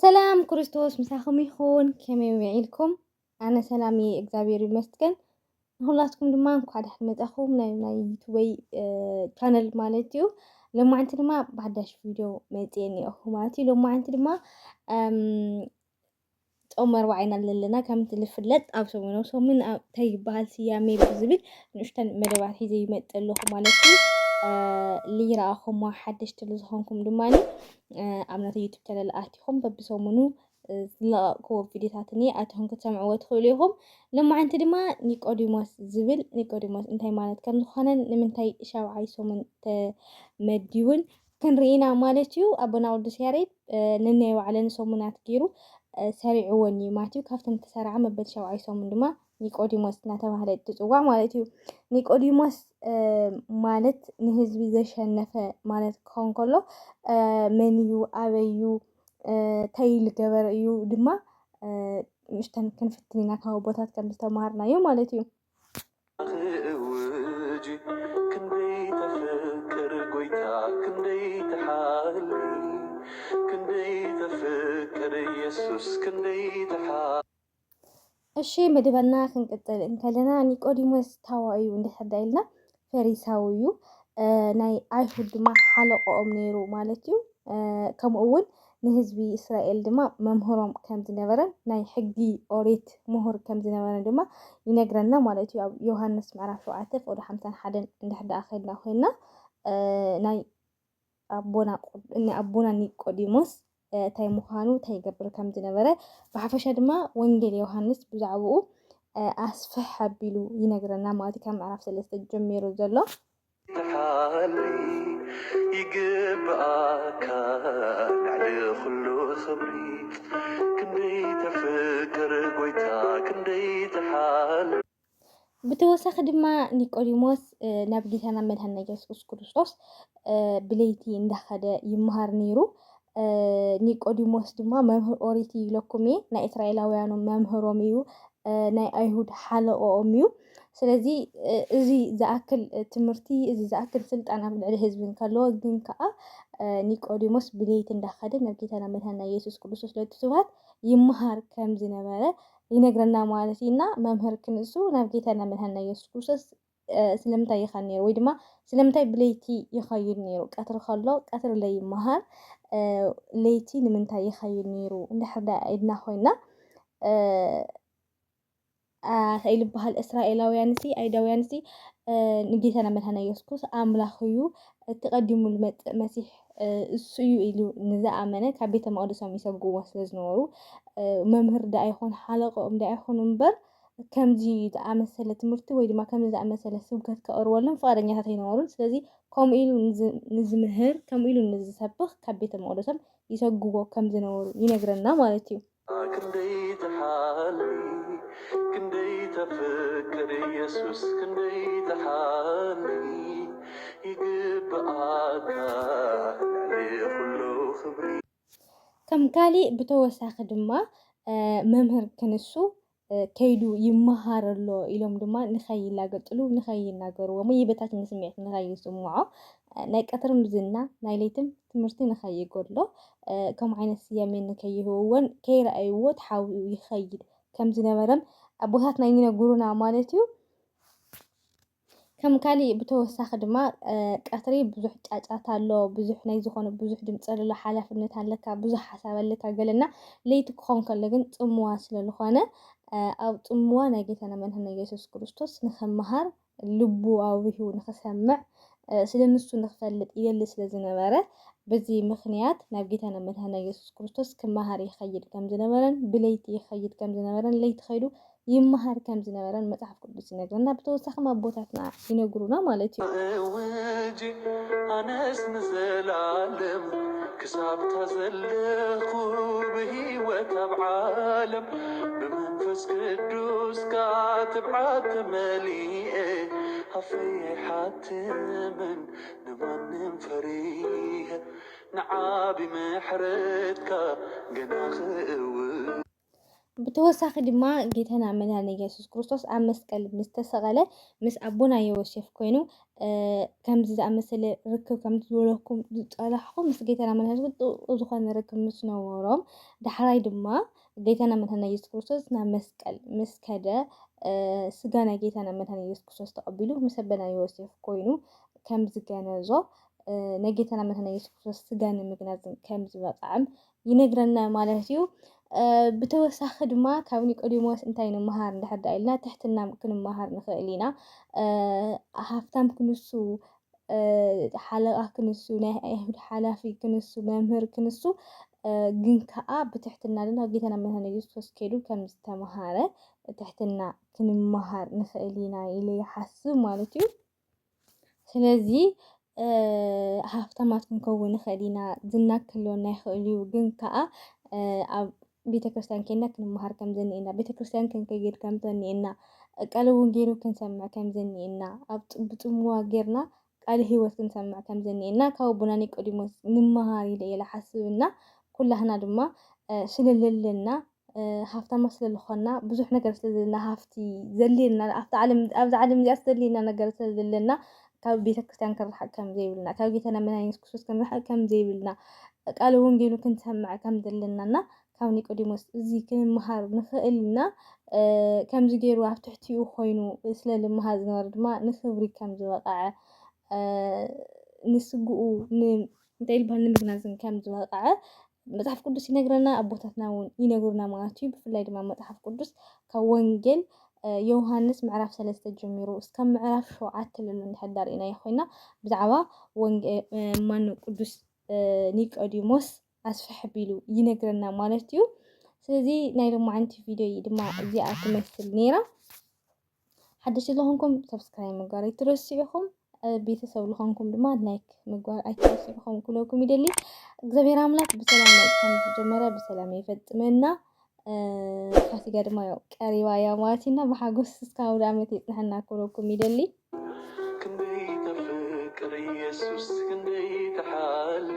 ሰላም ክርስቶስ ምሳኹም ይኹን። ከመይ ውዒልኩም? ኣነ ሰላም እየ፣ እግዚኣብሔር ይመስገን። ንኹላትኩም ድማ እንኳዕ ደሓን መጻኹም ናይ ናይ ዩቱበይ ቻነል ማለት እዩ። ሎማዓንቲ ድማ ብሓዳሽ ቪድዮ መጽየ እኒኦኹ ማለት እዩ። ሎማዓንቲ ድማ ጾም ኣርባዓ ኢና ዘለና። ከምቲ ዝፍለጥ ኣብ ሰሙን ኣብ ሰሙን እንታይ ይበሃል ስያሜ ብዝብል ንእሽተን መደባት ሒዘ ይመጽእ ኣለኹ ማለት እዩ። ልይረኣኹሞ ሓደሽቲ ዝኾንኩም ድማ ኣብ ናተይ ዩቱብ ቻነል ኣቲኹም በብሰሙኑ ዝለቐቕክዎ ቪድዮታት እኒኤ ኣቲኹም ክትሰምዕዎ ትኽእሉ ኢኹም። ሎማዓንቲ ድማ ኒቆዲሞስ ዝብል፣ ኒቆዲሞስ እንታይ ማለት ከም ዝኾነን ንምንታይ ሻብዓይ ሰሙን ተመዲቡን ክንርኢ ኢና ማለት እዩ። ኣቦና ቅዱስ ያሬድ ነናይ ባዕለን ሰሙናት ገይሩ ሰሪዕወን እዩ ማለት እዩ። ካብተን ተሰራዓ መበል ሻብዓይ ሰሙን ድማ ኒቆዲሞስ እናተባህለ ትፅዋዕ ማለት እዩ። ኒቆዲሞስ ማለት ንህዝቢ ዘሸነፈ ማለት ክኸውን ከሎ መን እዩ፣ ኣበይ እዩ፣ እንታይ ኢሉ ገበረ እዩ ድማ ንእሽተን ክንፍትን ኢና ካብ ኣቦታት ከም ዝተማሃርናዮ ማለት እዩ። እውጅ ክንደይ ተፍቅር ጎይታ ክንደይ ተሓሊ ክንደይ ተፍቅር ኢየሱስ ክንደይ ተሓ እሺ መደባና ክንቅጽል እንከለና ኒቆዲሞስ ታዋ እዩ እንድሕር ዳ ኢልና ፈሪሳዊ እዩ። ናይ ኣይሁድ ድማ ሓለቆኦም ነይሩ ማለት እዩ። ከምኡ እውን ንህዝቢ እስራኤል ድማ መምህሮም ከም ዝነበረን ናይ ሕጊ ኦሪት ምሁር ከም ዝነበረን ድማ ይነግረና ማለት እዩ። ኣብ ዮሃንስ ምዕራፍ ሸውዓተ ፍቕዲ ሓምሳን ሓደን እንድሕር ደኣ ከድና ኮይና ናይ ኣቦና ኣቦና ኒቆዲሞስ እንታይ ምዃኑ እንታይ ይገብር ከም ዝነበረ ብሓፈሻ ድማ ወንጌል ዮሃንስ ብዛዕባኡ ኣስፍሕ ኣቢሉ ይነግረና ማለት እዩ። ካብ ምዕራፍ ሰለስተ ጀሚሩ ዘሎ ተሓሊ ይግብኣካ ልዕሊ ኩሉ ክብሪ ክንደይ ተፍቅር ጎይታ ክንደይ ተሓሊ ብተወሳኺ ድማ ኒቆዲሞስ ናብ ጌታና መድሃና የሱስ ክርስቶስ ብለይቲ እንዳኸደ ይመሃር ነይሩ። ኒቆዲሞስ ድማ መምህር ኦሪት እዩ ኢለኩም እየ፣ ናይ እስራኤላውያኑ መምህሮም እዩ፣ ናይ ኣይሁድ ሓለቆኦም እዩ። ስለዚ እዚ ዝኣክል ትምህርቲ፣ እዚ ዝኣክል ስልጣን ኣብ ልዕሊ ህዝቢ እንከለዎ ግን ከዓ ኒቆዲሞስ ብለይቲ እንዳኸደ ናብ ጌታና መድሃና የሱስ ክርስቶስ ለቱ ስብሃት ይመሃር ከም ዝነበረ ይነግረና ማለት እዩ። እና መምህር ክንሱ ናብ ጌታና መድሃና የሱስ ክርስቶስ ስለምንታይ ይኸን ነይሩ ወይ ድማ ስለምንታይ ብለይቲ ይኸይድ ነይሩ? ቀትሪ ከሎ ቀትሪ ለይመሃር ለይቲ ንምንታይ ይኸይድ ነይሩ? እንድሕር ዳ ኢድና ኮይና እንታይ ልበሃል እስራኤላውያን ሲ ኣይዳውያን ሲ ንጌታና መድሃና የሱስ ክርስቶስ ኣምላኽ እዩ፣ እቲ ቀዲሙ ዝመጽእ መሲሕ እሱ እዩ ኢሉ ንዝኣመነ ካብ ቤተ መቕደሶም ይሰጉዎ ስለ ዝነበሩ መምህር ዳ ይኹን ሓለቆኦም ዳ ይኹን እምበር ከምዚ ዝኣመሰለ ትምህርቲ ወይ ድማ ከምዚ ዝኣመሰለ ስብከት ከቕርበሎም ፍቓደኛታት ኣይነበሩን። ስለዚ ከምኡ ኢሉ ንዝምህር ከምኡ ኢሉ ንዝሰብኽ ካብ ቤተ መቕደሶም ይሰጉዎ ከም ዝነበሩ ይነግረና ማለት እዩ። ክንደይ ተሓሊ ክንደይ ተፍቅር ኢየሱስ ክንደይ ተሓሊ ይግብኣካ ልዕሊ ኩሉ ክብሪ ከም ካሊእ ብተወሳኺ ድማ መምህር ክንሱ ከይዱ ይመሃር ኣሎ ኢሎም ድማ ንኸይላገጥሉ ንኸይናገርዎ ወይ የበታችነት ስምዒት ንኸይስምዖ ናይ ቀትርን ዝና ናይ ለይትን ትምህርቲ ንኸይጎድሎ ከምኡ ዓይነት ስያሜ ንከይህብዎን ከይረኣይዎ ተሓቢኡ ይኸይድ ከም ዝነበረም ኣቦታትና ይነግሩና ማለት እዩ። ከም ካሊእ ብተወሳኺ ድማ ቀትሪ ብዙሕ ጫጫታ ኣሎ፣ ብዙሕ ናይ ዝኾነ ብዙሕ ድምፂ ኣሎ፣ ሓላፍነት ኣለካ፣ ብዙሕ ሓሳብ ኣለካ ገለና። ለይቲ ክኾን ከሎ ግን ፅምዋ ስለ ዝኾነ ኣብ ፅምዋ ናይ ጌታና መድሃና የሱስ ክርስቶስ ንኽምሃር ልቡ ኣብሪሁ ንኽሰምዕ ስለ ንሱ ንኽፈልጥ ይደሊ ስለ ዝነበረ በዚ ምኽንያት ናብ ጌታና መድሃና የሱስ ክርስቶስ ክመሃር ይኸይድ ከም ዝነበረን ብለይቲ ይኸይድ ከም ዝነበረን ለይቲ ኸይዱ ይመሃር ከም ዝነበረን መጽሓፍ ቅዱስ ይነግረና። ብተወሳኺ ኣቦታትና ይነግሩና ማለት እዩ። እውጅ ኣነስ ንዘላለም ክሳብታ ዘለኹ ብህይወት ኣብ ዓለም ብመንፈስ ቅዱስካ ትብዓት ተመሊኤ ኣፈይ ሓትምን ንማንም ፈሪሀ ንዓቢ ምሕረትካ ገና ክእውጅ ብተወሳኺ ድማ ጌታና መድኃኒና ኢየሱስ ክርስቶስ ኣብ መስቀል ምስ ተሰቐለ ምስ ኣቦና ዮሴፍ ኮይኑ ከምዚ ዝኣመሰለ ርክብ ከምዚ ዝበለኩም ዝጸላሕኹ ምስ ጌታና መድኃኒና ጥብቕ ዝኾነ ርክብ ምስ ነበሮም፣ ዳሕራይ ድማ ጌታና መድኃኒና ኢየሱስ ክርስቶስ ናብ መስቀል ምስ ከደ ስጋ ናይ ጌታና መድኃኒና ኢየሱስ ክርስቶስ ተቐቢሉ ምስ ኣቦና ዮሴፍ ኮይኑ ከም ዝገነዞ፣ ናይ ጌታና መድኃኒና ኢየሱስ ክርስቶስ ስጋ ንምግናዝ ከም ዝበቕዐም ይነግረና ማለት እዩ። ብተወሳኺ ድማ ካብ ኒቆዲሞስ እንታይ ንምሃር እንድሕር ኢልና ትሕትና ክንመሃር ንኽእል ኢና። ሃፍታም ክንሱ፣ ሓለቓ ክንሱ፣ ናይ ኣይሁድ ሓላፊ ክንሱ፣ መምህር ክንሱ፣ ግን ከዓ ብትሕትና ድማ ጌታና መድኃኒና ኢየሱስ ክርስቶስ ከይዱ ከም ዝተምሃረ ትሕትና ክንመሃር ንኽእል ኢና ኢለ ይሓስብ ማለት እዩ። ስለዚ ሃፍታማት ክንከውን ንኽእል ኢና፣ ዝና ክህልወና ይኽእል እዩ፣ ግን ከዓ ኣብ ቤተ ክርስቲያን ኬድና ክንመሃር ከም ዘኒኤና፣ ቤተ ክርስቲያን ክንከይድ ከም ዘኒኤና፣ ቃለ ወንጌሉ ክንሰምዕ ከም ዘኒኤና፣ ኣብ ብፅምዋ ጌርና ቃለ ህይወት ክንሰምዕ ከም ዘኒኤና ካብ ኣቦና ኒቆዲሞስ ንምሃር ኢለ እየ ዝሓስብ እና ኩላህና ድማ ስለለለና ሃፍታማ ስለዝኾና ብዙሕ ነገር ስለዘለና ሃፍቲ ዘድልየና ኣብዛ ዓለም እዚኣ ስለዘድልየና ነገር ስለዘለና ካብ ቤተክርስትያን ክንርሓቅ ከም ዘይብልና ካብ ጌታና መድሓኒና የሱስ ክርስቶስ ክንርሓቅ ከም ዘይብልና ቃለ ወንጌሉ ክንሰምዕ ከም ዘለና እና ካብ ኒቆዲሞስ እዚ ክንምሃር ንኽእል እና ከምዚ ገይሩ ኣብ ትሕቲኡ ኮይኑ ስለ ልምሃር ዝነበረ ድማ ንክብሪ ከም ዝበቕዐ ንስግኡ እንታይ ይበሃል ንምግናዝን ከም ዝበቕዐ መፅሓፍ ቅዱስ ይነግረና፣ ኣቦታትና እውን ይነግሩና ማለት እዩ። ብፍላይ ድማ መፅሓፍ ቅዱስ ካብ ወንጌል ዮሃንስ ምዕራፍ ሰለስተ ጀሚሩ እስካብ ምዕራፍ ሸውዓተ ለሎ እንድሕር ዳርኢናዮ ኮይና ብዛዕባ ወንጌል ማነው ቅዱስ ኒቆዲሞስ ኣስፍሕ ኣቢሉ ይነግረና ማለት እዩ። ስለዚ ናይ ሎማዓንቲ ቪድዮ ድማ እዚኣ ትመስል ነይራ። ሓደሽቲ ዝኾንኩም ሰብስክራይብ ምግባር ኣይትረስዑ ኢኹም። ቤተሰብ ዝኾንኩም ድማ ላይክ ምግባር ኣይትረስዑ ኢኹም ክብለኩም ይደሊ። እግዚኣብሔር ኣምላክ ብሰላም መፅሓን ዝጀመረ ብሰላም ይፈፅመና። ፋሲጋ ድማ ያው ቀሪባ እያ ማለት ኢና ብሓጎስ እስካብ ኣውደ ዓመት የፅንሐና ክብለኩም ይደሊ። ክንደይ ተፍቅር ኢየሱስ ክንደይ ተሓሊ